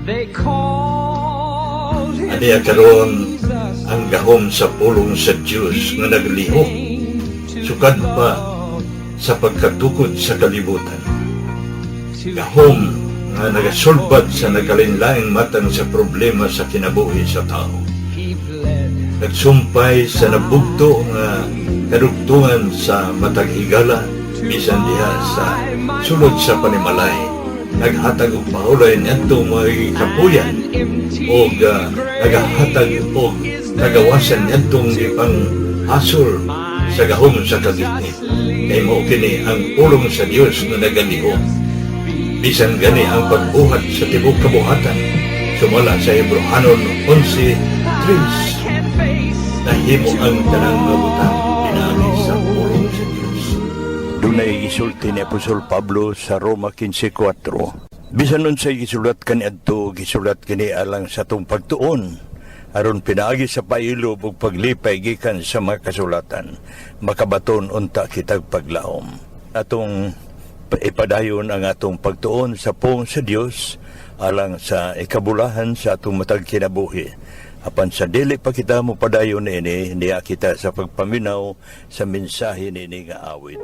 They called him Aniya karon Jesus. Ang gahom sa pulong sa Dios nga naglihok sukad pa sa pagkatukod sa kalibutan. Gahom nga nagasulbad sa nagkalainlaing matang sa problema sa kinabuhi sa tao. He bled. Nagsumpay sa nabugto nga kadugtungan sa matag higala bisan diha sa sulod sa panimalay. Naghatag og pahulay niadto mga kapuyan og nagahatag og kagawasan niadtong gipang hasol sa gahom sa kagitnit. Kay mao kini ang pulong sa Dios nga nagalihok. Bisan gani ang pagbuhat sa tibuok kabuhatan, sumala sa Hebrohanon 11:3, Can face nahimo ang tanang mga butang pinaagi sa pulong sa Dios. Dunay gisulti ni Apostol Pablo sa Roma 15:4. Bisan unsay gisulat kaniadto, gisulat kini alang sa atong pagtuon aron pinaagi sa pailob ug paglipay gikan sa mga kasulatan, makabaton unta kitag paglaom. Atong ipadayon ang atong pagtuon sa pulong sa Dios alang sa ikabulahan sa atong matag kinabuhi. Apan sa dili pa kita mopadayon niini, niya kita sa pagpaminaw sa mensahe niini nga awit.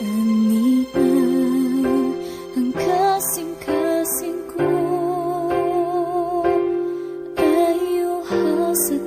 Ania ang kasing-kasing ko, Ayaw sa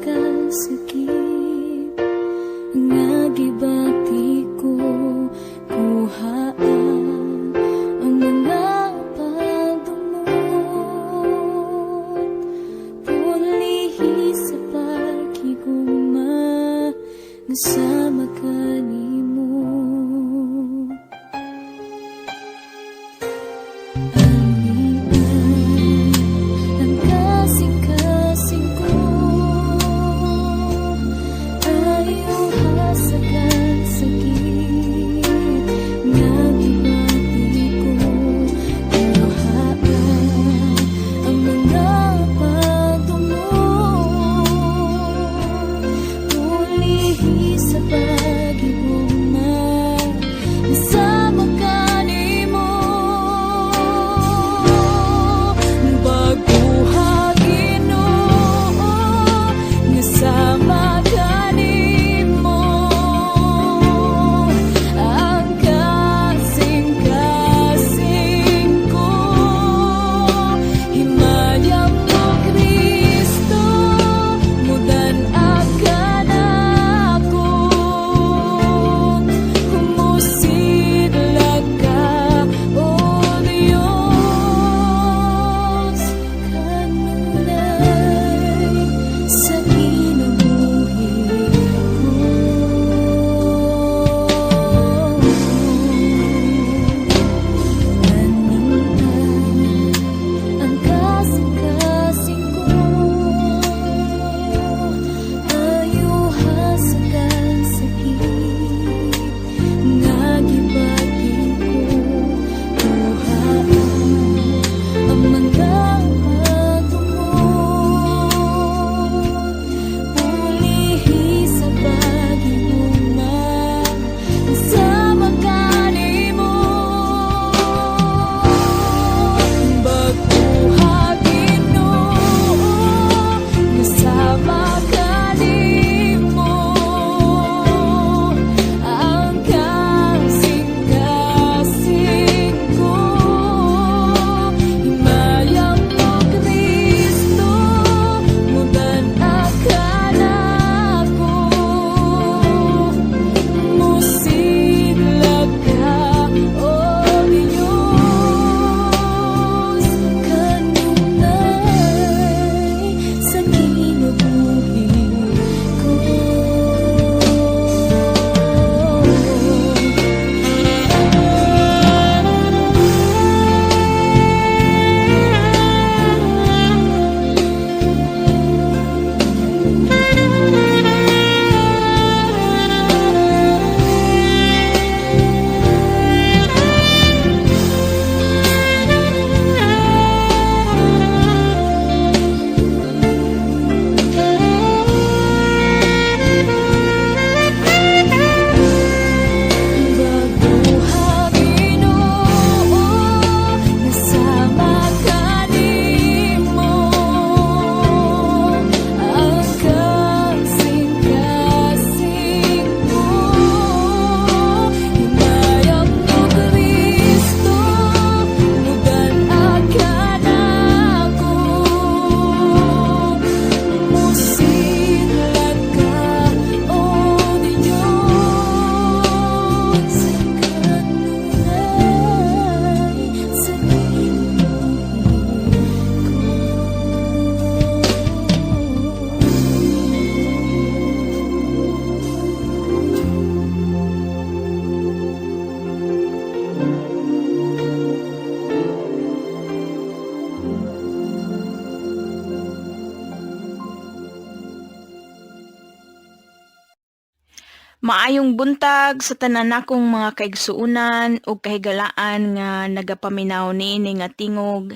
Maayong buntag sa tanan nakong mga kaigsuonan ug kahigalaan nga nagapaminaw niini nga tingog.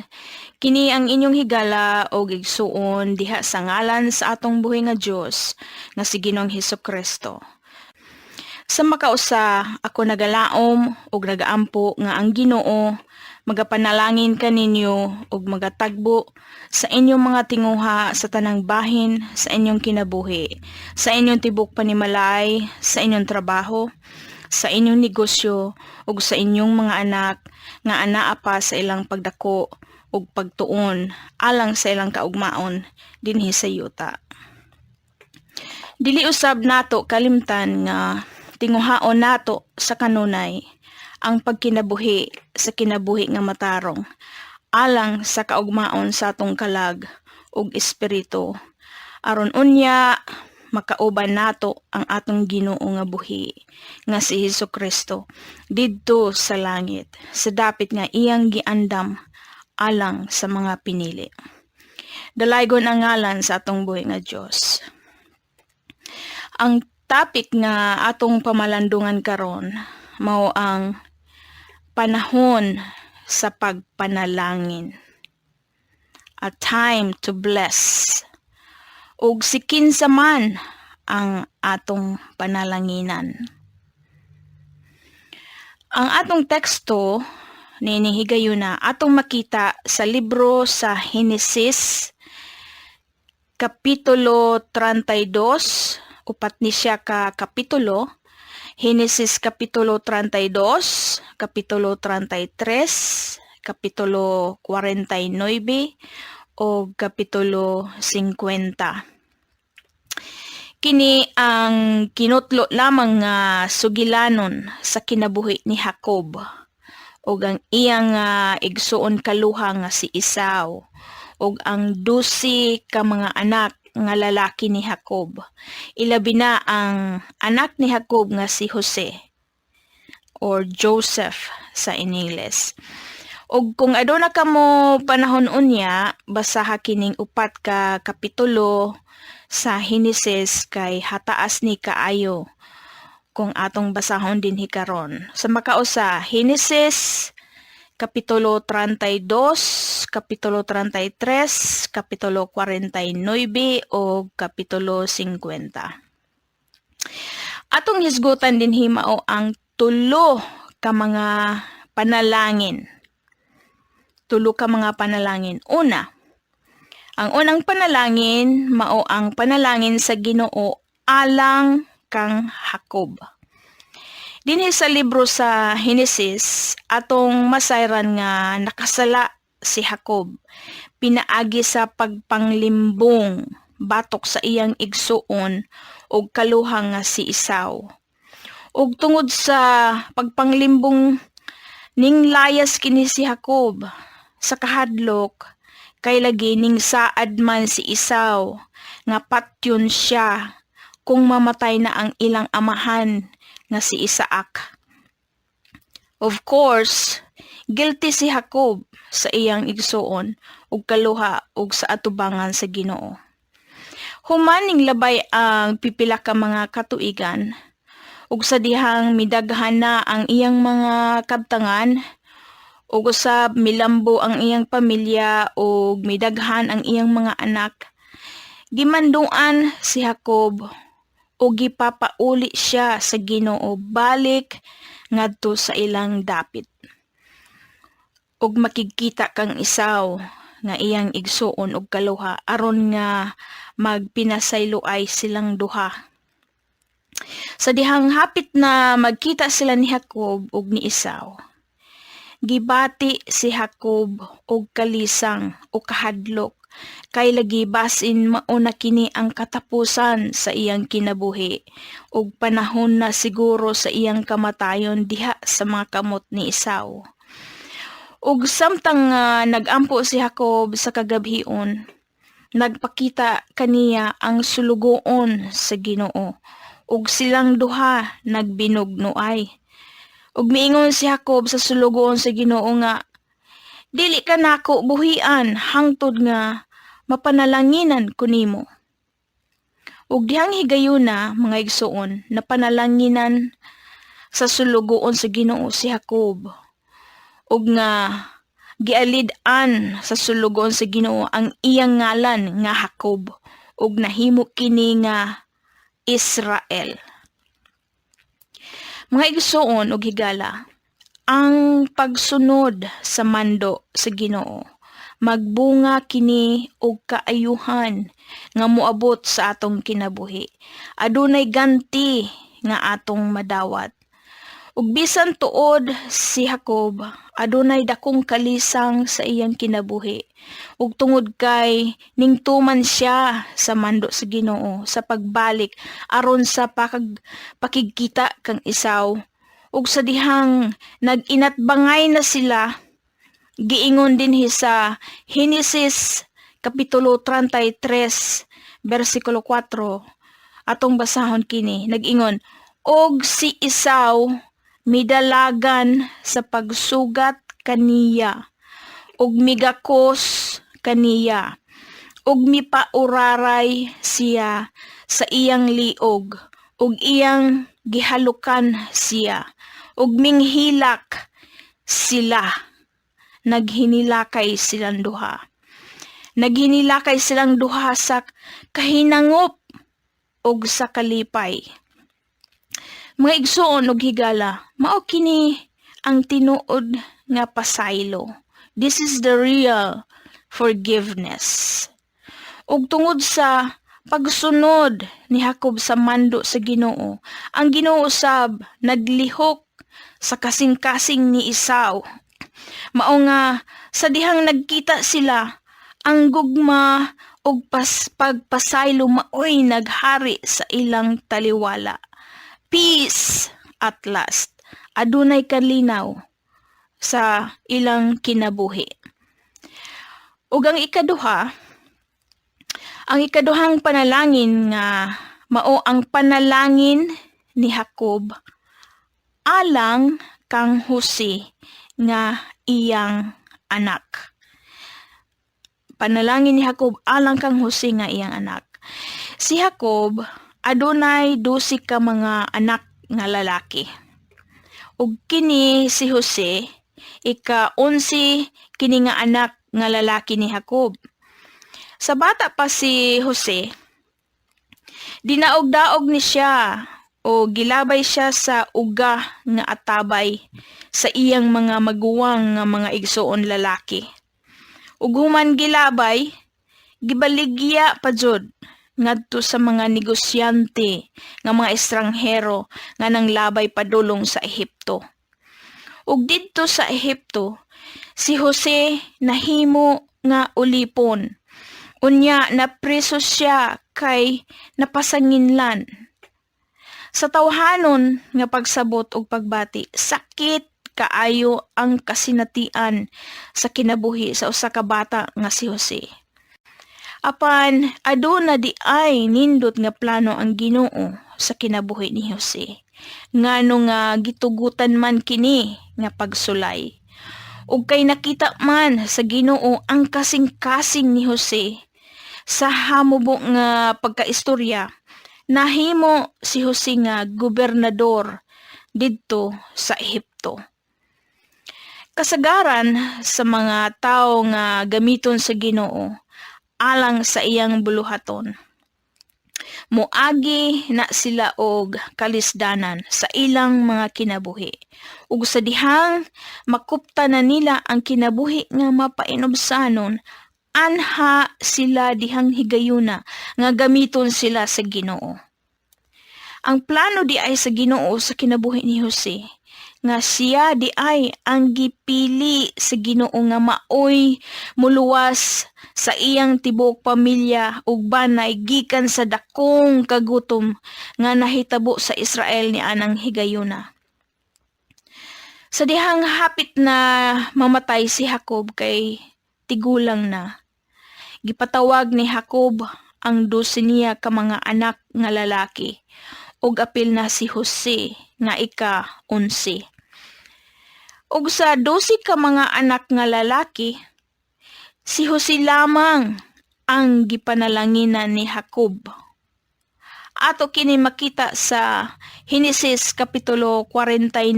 Kini ang inyong higala og igsuon diha sa ngalan sa atong buhi nga Dios nga si Ginoong Hesus Kristo. Sa makausa ako nagalaom ug nagaampo nga ang Ginoo magapanalangin kaninyo ug magatagbo sa inyong mga tinguha sa tanang bahin sa inyong kinabuhi, sa inyong tibok panimalay, sa inyong trabaho, sa inyong negosyo ug sa inyong mga anak nga anaa pa sa ilang pagdako ug pagtuon alang sa ilang kaugmaon dinhi sa yuta. Dili usab nato kalimtan nga tinguhaon nato sa kanunay ang pagkinabuhi sa kinabuhi nga matarong alang sa kaugmaon sa atong kalag ug espiritu aron unya makauban nato ang atong Ginoo nga buhi nga si Hesus Kristo didto sa langit sa dapit nga iyang giandam alang sa mga pinili. Dalaygon ang ngalan sa atong buhi nga Dios. Ang topic nga atong pamalandungan karon mao ang panahon sa pagpanalangin. A time to bless. Ug si kinsa man ang atong panalanginan. Ang atong teksto niining higayuna atong makita sa libro sa Henesis, kapitulo 32, upat ni siya ka kapitulo. Henesis kapitulo 32, kapitulo 33, kapitulo 49 o kapitulo 50. Kini ang kinutlo lamang nga sugilanon sa kinabuhi ni Jacob ug ang iyang igsuon kaluha nga si Esau ug ang 12 ka mga anak nga lalaki ni Jacob. Ilabi na ang anak ni Jacob nga si Jose or Joseph sa Ingles. Ug kung aduna kamo panahon unya, basaha kining upat ka kapitulo sa Henesis kay hataas ni kaayo kung atong basahon dinhi karon. Sa makausa, Henesis kapitulo 32, kapitulo 33, kapitulo 49 o kapitulo 50. Atong hisgutan dinhi mao ang tulo ka mga panalangin. Tulo ka mga panalangin. Una, ang unang panalangin mao ang panalangin sa Ginoo alang kang Jacob. Dinhi sa libro sa Henesis, atong masayran nga nakasala si Jacob pinaagi sa pagpanglimbong batok sa iyang igsuon og kaluha nga si Esau. Ug tungod sa pagpanglimbong ning layas kini si Jacob sa kahadlok kay lagi ning saad man si Esau nga patyon siya kung mamatay na ang ilang amahan nga si Isaac. Of course, guilty si Jacob sa iyang igsuon ug kaluha ug sa atubangan sa Ginoo. Human ning labay ang pipila ka mga katuigan ug sa dihang midaghan na ang iyang mga kabtangan ug usab milambo ang iyang pamilya ug midaghan ang iyang mga anak, gimanduan si Jacob ug gipapauli siya sa Ginoo balik ngadto sa ilang dapit ug makigkita kang Esau nga iyang igsuon og kaluha aron nga magpinasayloay silang duha. Sa dihang hapit na magkita sila ni Jacob ug ni Esau, gibati si Jacob og kalisang o kahadlok kay lagi basin mao na kini ang katapusan sa iyang kinabuhi ug panahon na siguro sa iyang kamatayon diha sa mga kamot ni Esau. Ug samtang nagampo si Jacob sa kagabhion, nagpakita kaniya ang sulugoon sa Ginoo ug silang duha nagbinugnoay. Ug miingon si Jacob sa sulugoon sa Ginoo nga, "Dili ka nako buhian hangtod nga mapanalanginan ko nimo." Ug dihang higayuna, mga igsuon, napanalanginan sa sulugoon sa Ginoo si Jacob ug nga gialid-an sa sulugoon sa Ginoo ang iyang ngalan nga Jacob ug nahimo kini nga Israel. Mga igsuon ug higala, ang pagsunod sa mando sa Ginoo magbunga kini og kaayuhan nga moabot sa atong kinabuhi. Adunay ganti nga atong madawat. Ug bisan tuod si Jacob, adunay dakong kalisang sa iyang kinabuhi. Ug tungod kay ningtuman siya sa mando sa Ginoo sa pagbalik aron sa pakigkita kang Esau. Ug sa dihang nag-inatbangay na sila, giingon dinhi sa Henesis kapitulo 33 bersikulo 4, atong basahon kini, nag-ingon, "Og si Esau midalagan sa pagsugat kaniya ug migakos kaniya ug mipauraray siya sa iyang liog ug iyang gihalukan siya ug minghilak sila. Naghinilakay silang duha. Naghinilakay silang duha sa kahinangop ug sa kalipay." Mga igsuon ug higala, mao kini ang tinuod nga pasaylo. This is the real forgiveness. Ug tungod sa pagsunod ni Jacob sa mando sa Ginoo, ang Ginoo sab naglihok sa kasing-kasing ni Esau. Mao nga sa dihang nagkita sila, ang gugma ug pagpasaylo maoy naghari sa ilang taliwala. Peace at last. Adunay kalinaw sa ilang kinabuhi. Ug ang ikaduha, ang ikaduhang panalangin nga mao ang panalangin ni Jacob alang kang Jose nga iyang anak. Panalangin ni Jacob alang kang Jose nga iyang anak. Si Jacob adunay 12 ka mga anak nga lalaki. Ug kini si Jose, ika-11 kini nga anak nga lalaki ni Jacob. Sa bata pa si Jose, dinaog-daog ni siya o gilabay siya sa uga nga atabay sa iyang mga maguwang nga mga igsuon lalaki. Ug human gilabay, gibaligya pa jud ngadto sa mga negosyante nga mga estranghero nga nanglabay padulong sa Ehipto. Ug didto sa Ehipto, si Jose nahimo nga ulipon. Unya napreso siya kay napasanginlan. Sa tawhanon nga pagsabot ug pagbati, sakit kaayo ang kasinatian sa kinabuhi sa usa ka bata nga si Jose. Apan aduna di ay nindot nga plano ang Ginoo sa kinabuhi ni Jose. Ngano nga gitugutan man kini nga pagsulay. Ug kay nakita man sa Ginoo ang kasing-kasing ni Jose sa hamubo nga pagkaistorya, nahimo si Jose nga gobernador didto sa Ehipto. Kasagaran sa mga tawo nga gamiton sa Ginoo alang sa iyang buluhaton, moagi na sila og kalisdanan sa ilang mga kinabuhi. Ug sa dihang makupta na nila ang kinabuhi nga mapainubsanon, anha sila dihang higayuna nga gamiton sila sa Ginoo. Ang plano di ay sa Ginoo sa kinabuhi ni Jose nga siya di ay ang gipili sa Ginoo nga maoy muluwas sa iyang tibuok pamilya ug banay gikan sa dakong kagutom nga nahitabo sa Israel ni anang higayuna. Sa dihang hapit na mamatay si Jacob kay tigulang na, gipatawag ni Jacob ang 12 niya ka mga anak nga lalaki ug apil na si Jose nga ika-11. Ug sa 12 ka mga anak nga lalaki, si Jose lamang ang gipanalanginan ni Jacob. Ato kini makita sa Henesis kapitulo 49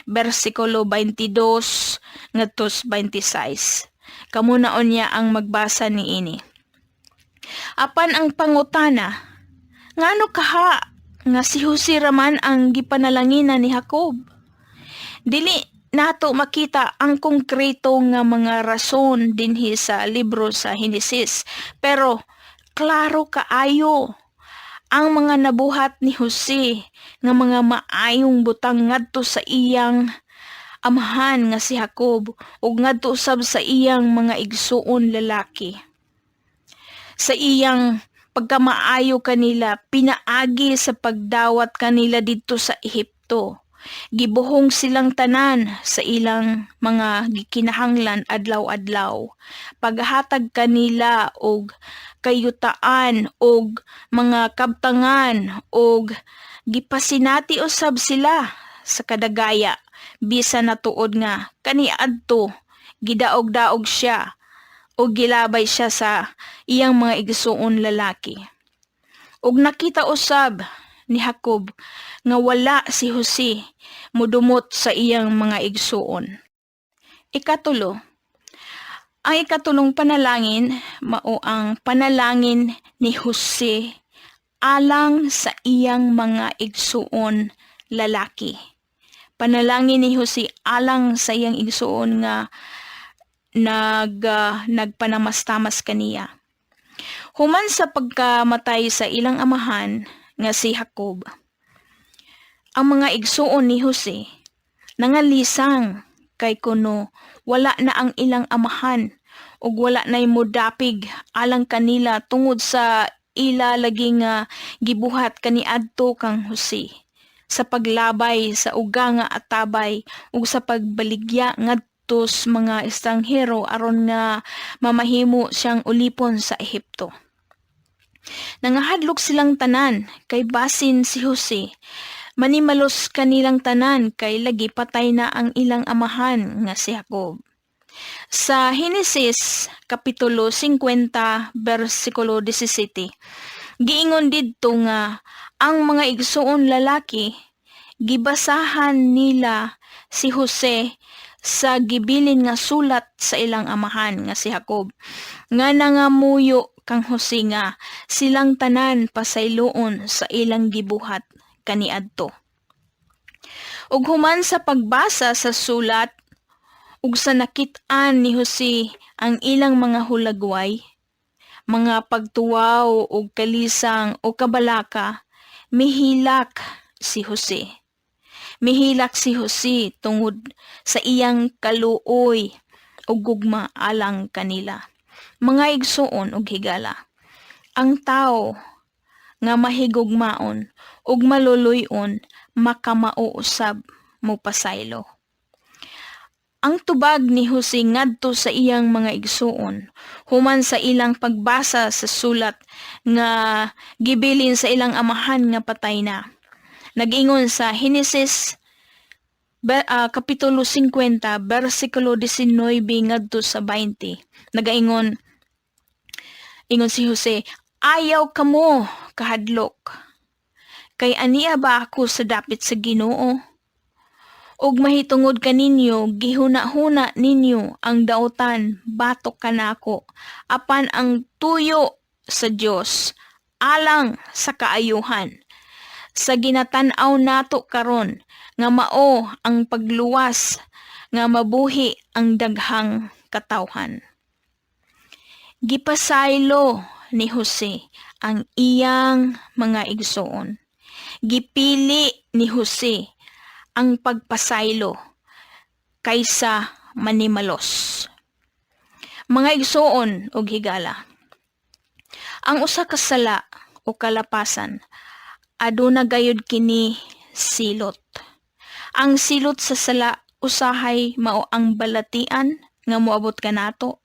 bersikulo 22 ngadto 26. Kamo na unya ang magbasa niini. Apan ang pangutana, ngano kaha nga si Jose raman ang gipanalanginan ni Jacob? Dili nato makita ang konkreto nga mga rason dinhi sa libro sa Henesis, pero klaro kaayo ang mga nabuhat ni Jose nga mga maayong butang ngadto sa iyang amahan nga si Jacob ug ngadto usab sa iyang mga igsuon lalaki. Sa iyang pagkamaayo kanila pinaagi sa pagdawat kanila didto sa Ehipto. Gibuhong silang tanan sa ilang mga gikinahanglan adlaw-adlaw. Paghatag kanila og kayutaan og mga kabtangan og gipasinati usab sila sa kadagaya bisan natuod nga kaniadto gidaog-daog siya o gilabay siya sa iyang mga igsuon lalaki. Ug nakita usab ni Jacob nga wala si Jose mudumot sa iyang mga igsuon. Ikatulo, ang ikatulong panalangin mao ang panalangin ni Jose alang sa iyang mga igsuon lalaki. Panalangin ni Jose alang sa iyang igsuon nga nagpanamastamas kaniya. Human sa pagkamatay sa ilang amahan nga si Jacob, ang mga igsuon ni Jose nangalisang kay kuno wala na ang ilang amahan ug wala nay modapig alang kanila tungod sa ila lagi nga gibuhat kaniadto kang Jose sa paglabay sa uga nga atabay ug sa pagbaligya ngadto sa mga estranghero aron nga mamahimo siyang ulipon sa Ehipto. Nangahadlok silang tanan kay basin si Jose manimalos kanilang tanan kay lagi patay na ang ilang amahan nga si Jacob. Sa Henesis kapitulo 50 bersikulo 17, giingon didto nga ang mga igsuon lalaki gibasahan nila si Jose sa gibilin nga sulat sa ilang amahan nga si Jacob nga nangamuyo kang Jose nga silang tanan pasayloon sa ilang gibuhat kaniadto. Ug human sa pagbasa sa sulat ug sa nakit-an ni Jose ang ilang mga hulagway, mga pagtuwaw ug kalisang o kabalaka, mihilak si Jose. Mihilak si Jose tungod sa iyang kaluoy ug gugma alang kanila. Mga igsuon ug higala. Ang tao nga mahigugmaon ug maluluy-on makamao usab mopasaylo. Ang tubag ni Jose ngadto sa iyang mga igsuon human sa ilang pagbasa sa sulat nga gibilin sa ilang amahan nga patay na. Nag-ingon sa Henesis kapitulo 50 bersikulo 19 ngadto sa 20. Nagaingon ingon si Jose, "Ayaw kamo kahadlok. Kay ania ba ako sa dapit sa Ginoo? Ug mahitungod kaninyo, gihuna-huna ninyo ang dautan batok kanako, apan ang tuyo sa Dios alang sa kaayuhan sa ginatan-aw nato karon nga mao ang pagluwas nga mabuhi ang daghang katawhan." Gipasaylo ni Jose ang iyang mga igsoon. Gipili ni Jose ang pagpasaylo kaysa manimalos. Mga igsoon og higala. Ang usa ka sala o kalapasan aduna gayud kini silot. Ang silot sa sala usahay mao ang balatian nga moabot kanato.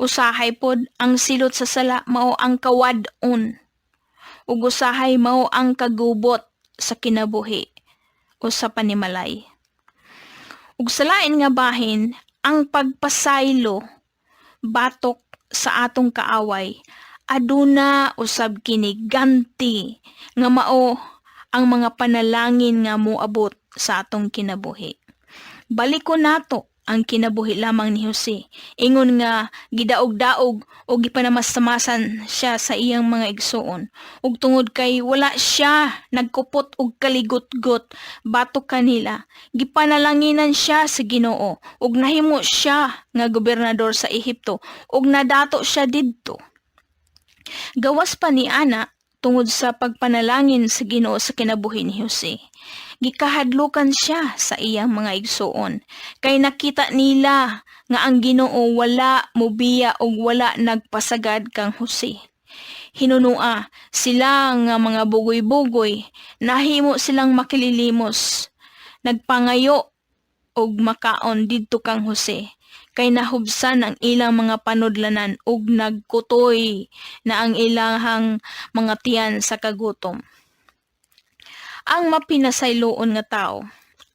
Usahay pod ang silot sa sala mao ang kawad-on. Ug usahay mao ang kagubot sa kinabuhi o sa panimalay. Ug sa lain nga bahin, ang pagpasaylo batok sa atong kaaway Aduna usab kini ganti nga mao ang mga panalangin nga moabot sa atong kinabuhi. Balikon nato ang kinabuhi lamang ni Jose. Ingon nga gidaog-daog o gipanamasamasan siya sa iyang mga igsuon. Ug tungod kay wala siya nagkupot og kaligutgot batok kanila, gipanalanginan siya sa Ginoo ug nahimo siya nga gobernador sa Ehipto ug nadato siya didto. Gawas pa ni ana, tungod sa pagpanalangin sa Ginoo sa kinabuhi ni Jose, gikahadlukan siya sa iyang mga igsuon kay nakita nila nga ang Ginoo wala mobiya og wala nagpasagad kang Jose. Hinunua sila nga mga bugoy-bugoy, nahimo silang makililimos. Nagpangayo og makaon didto kang Jose kay nahubsan ang ilang mga panudlanan ug nagkutoy na ang ilahang mga tiyan sa kagutom. Ang mapinasayloon nga tao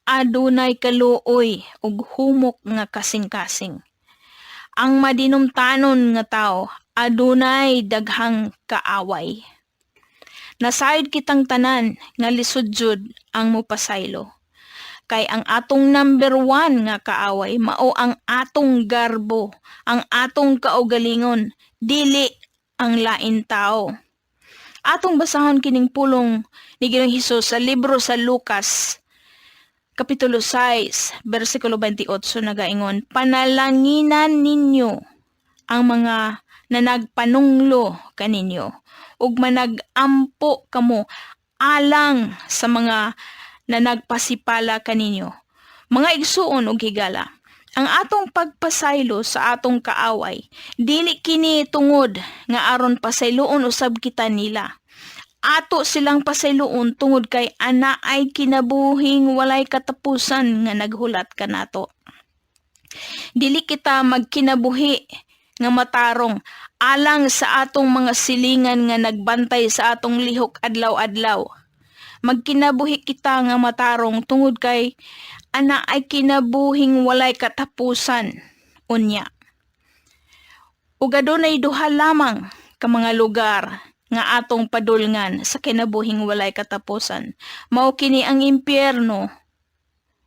adunay kaluoy ug humok nga kasing-kasing. Ang madinumtanon nga tao adunay daghang kaaway. Nasayod kitang tanan nga lisod jud ang mopasaylo. Kay ang atong number one nga kaaway mao ang atong garbo, ang atong kaugalingon, dili ang lain tao. Atong basahon kining pulong ni Ginoong Hesus sa libro sa Lucas Kapitulo 6, versikulo 28 nagaingon, "Panalanginan ninyo ang mga nanagpanunglo kaninyo ug manag-ampo kamo alang sa mga nanagpasipala kaninyo." Mga igsuon ug higala, ang atong pagpasaylo sa atong kaaway dili kini tungod nga aron pasayloon usab kita nila. Ato silang pasayloon tungod kay anaay kinabuhing walay katapusan nga naghulat kanato. Dili kita magkinabuhi nga matarong alang sa atong mga silingan nga nagbantay sa atong lihok adlaw-adlaw. Magkinabuhi kita nga matarong tungod kay anaay kinabuhing walay katapusan unya. Ug adunay duha lamang ka mga lugar nga atong padulngan sa kinabuhing walay katapusan. Mao kini ang impyerno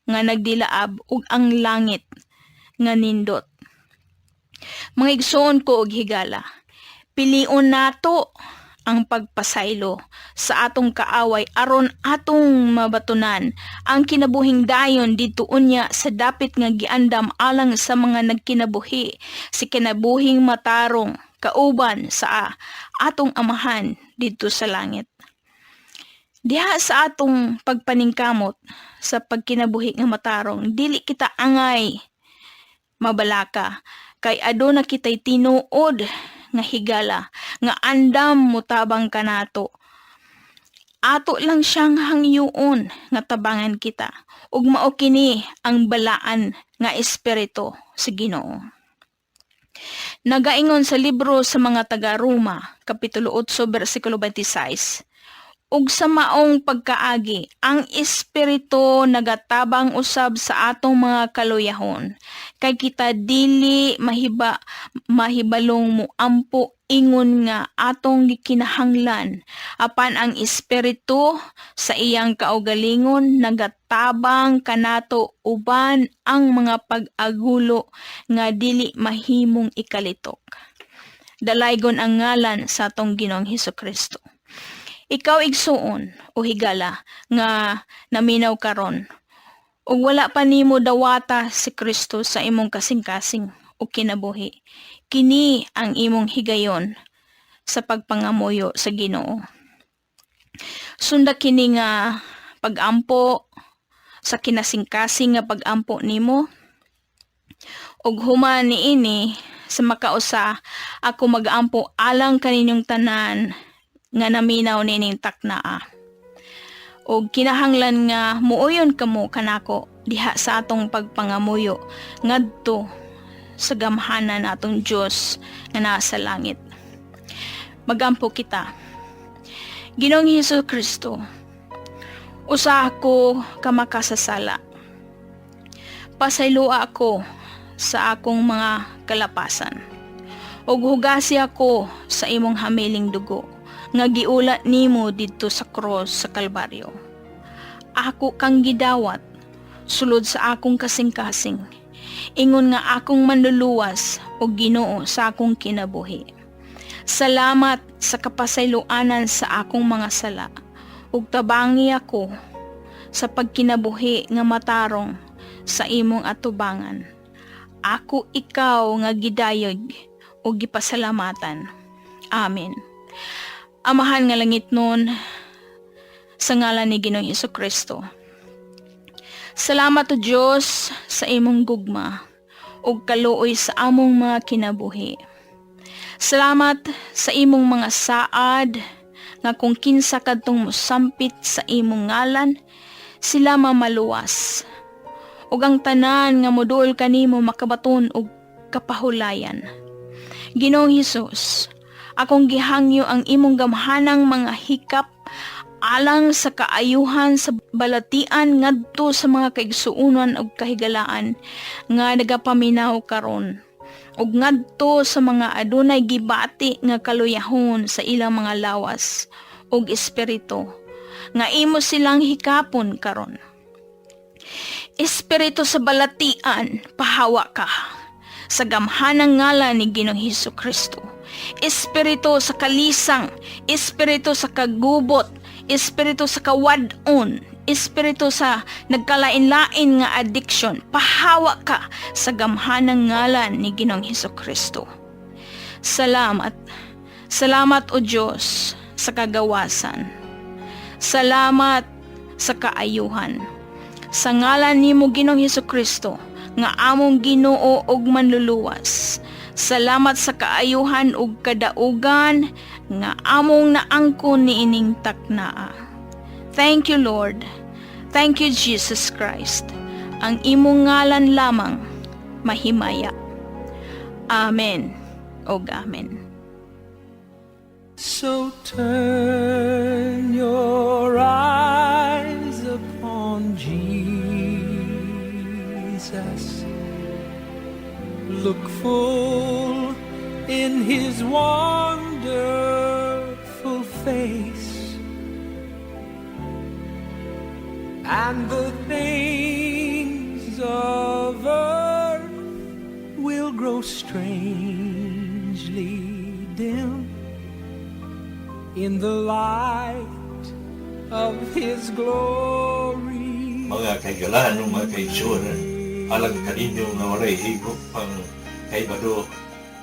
nga nagdilaab ug ang langit nga nindot. Mga igsoon ko og higala, pilion nato ang pagpasaylo sa atong kaaway aron atong mabatunan ang kinabuhing dayon didto unya sa dapit nga giandam alang sa mga nagkinabuhi si kinabuhing matarong kauban sa atong Amahan didto sa langit. Diha sa atong pagpaningkamot sa pagkinabuhi nga matarong, dili kita angay mabalaka kay aduna kitay tinuod nga higala nga andam motabang kanato. Ato lang siyang hangyoon nga tabangan kita ug mao kini ang Balaan nga Espiritu sa Ginoo. Nagaingon sa libro sa mga taga-Roma, Kapitulo 8, versikulo 26, "Ug sa maong pagkaagi, ang Espiritu nagatabang usab sa atong mga kaluyahon, kay kita dili mahibalong moampo ingon nga atong gikinahanglan, apan ang Espiritu sa iyang kaugalingon nagatabang kanato uban ang mga pag-agulo nga dili mahimong ikalitok." Dalaygon ang ngalan sa atong Ginoong Hesus Kristo. Ikaw, igsuon o higala nga naminaw karon ug wala pa nimo dawata si Kristo sa imong kasing-kasing o kinabuhi, kini ang imong higayon sa pagpangamuyo sa Ginoo. Sunda kini nga pag-ampo sa kinasingkasing nga pag-ampo nimo, ug human niini sa makausa ako mag-ampo alang kaninyong tanan nga naminaw nining taknaa. Og kinahanglan nga muuyon kamo kanako diha sa atong pagpangamuyo ngadto sa gamhanan atong Dios nga nasa langit. Magampo kita. Ginoong Hesus Kristo, usa ako ka makasasala. Pasayloa ako sa akong mga kalapasan. Ug hugasi ako sa imong hamiling dugo nga giula nimo didto sa cross sa Kalbaryo. Ako kang gidawat sulod sa akong kasing-kasing. Ingon nga akong manluluwas ug Ginoo sa akong kinabuhi. Salamat sa kapasayloanan sa akong mga sala ug tabangi ako sa pagkinabuhi nga matarong sa imong atubangan. Ako ikaw nga gidayeg ug gipasalamatan. Amen. Amahan nga langitnon, sa ngalan ni Ginoong Hesus Kristo. Salamat o Dios sa imong gugma ug kaluoy sa among mga kinabuhi. Salamat sa imong mga saad nga kung kinsa kadtong mosampit sa imong ngalan, sila mamaluwas. Ug ang tanan nga moduol kanimo makabaton og kapahulayan. Ginoong Hesus, akong gihangyo ang imong gamhanang mga hikap alang sa kaayuhan sa balatian ngadto sa mga kaigsuonan ug kahigalaan nga nagapaminaw karon ug ngadto sa mga adunay gibati nga kaluyahon sa ilang mga lawas ug espiritu nga imo silang hikapon karon. Espiritu sa balatian, pahawa ka sa gamhanang ngalan ni Ginoong Hesus Kristo. Espiritu sa kalisang, espiritu sa kagubot, espiritu sa kawad-on, espiritu sa nagkalain-lain nga addiction, pahawa ka sa gamhanang ngalan ni Ginoong Hesus Kristo. Salamat. Salamat, O Diyos, sa kagawasan. Salamat sa kaayuhan. Sa ngalan nimo, Ginoong Hesus Kristo, nga among Ginoo ug Manluluwas. Salamat sa kaayuhan ug kadaugan nga among naangkon niining taknaa. Thank you, Lord. Thank you, Jesus Christ. Ang imong ngalan lamang mahimaya. Amen ug amen. So turn your eyes upon Jesus. Look full in his wonderful face, and the things of earth will grow strangely dim in the light of his glory. Mga kahigalaan ug mga kaigsuonan, alang kaninyo nga walay higop pang kaibalo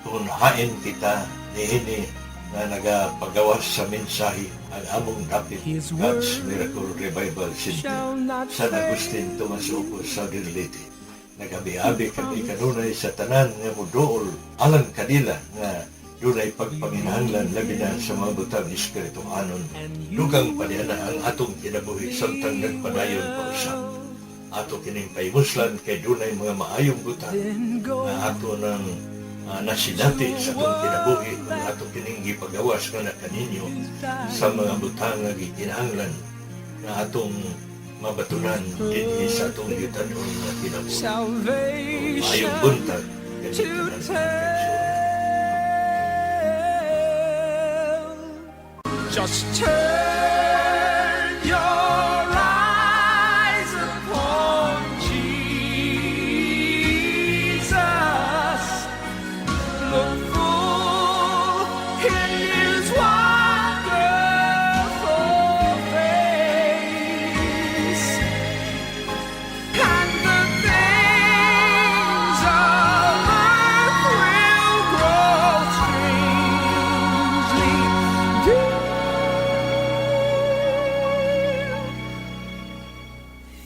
kung hain kita niini nga nagapagawas sa mensahe, ang among dapit His God's word Miracle Revival Center, shall not San Agustin, Tomas Opo, Southern Leyte. Nagabi-abi kami kanunay sa tanan nga muduol alang kanila nga dunay pagpanginahanglan, labi na sa mga butang espirituhanon. Dugang paniana ang atong kinabuhi samtang nagpadayon pa usab. Ato kining pahimuslan kay dunay mga maayong butang nga ato nang nasinati sa atong kinabuhi kung ato kining gipagawas nga na kaninyo sa mga butang nga gikinahanglan nga atong mabatunan dinhi sa atong yutanon nga kinabuhi. Salvation Maayong buntag to kaninyong tanan. tell. Just turn your eyes upon Jesus. Look full in his wonderful face, and the things of earth will grow strangely dim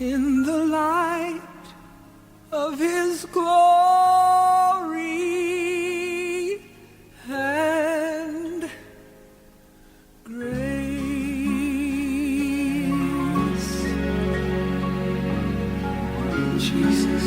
in the light of his glory and grace. Jesus.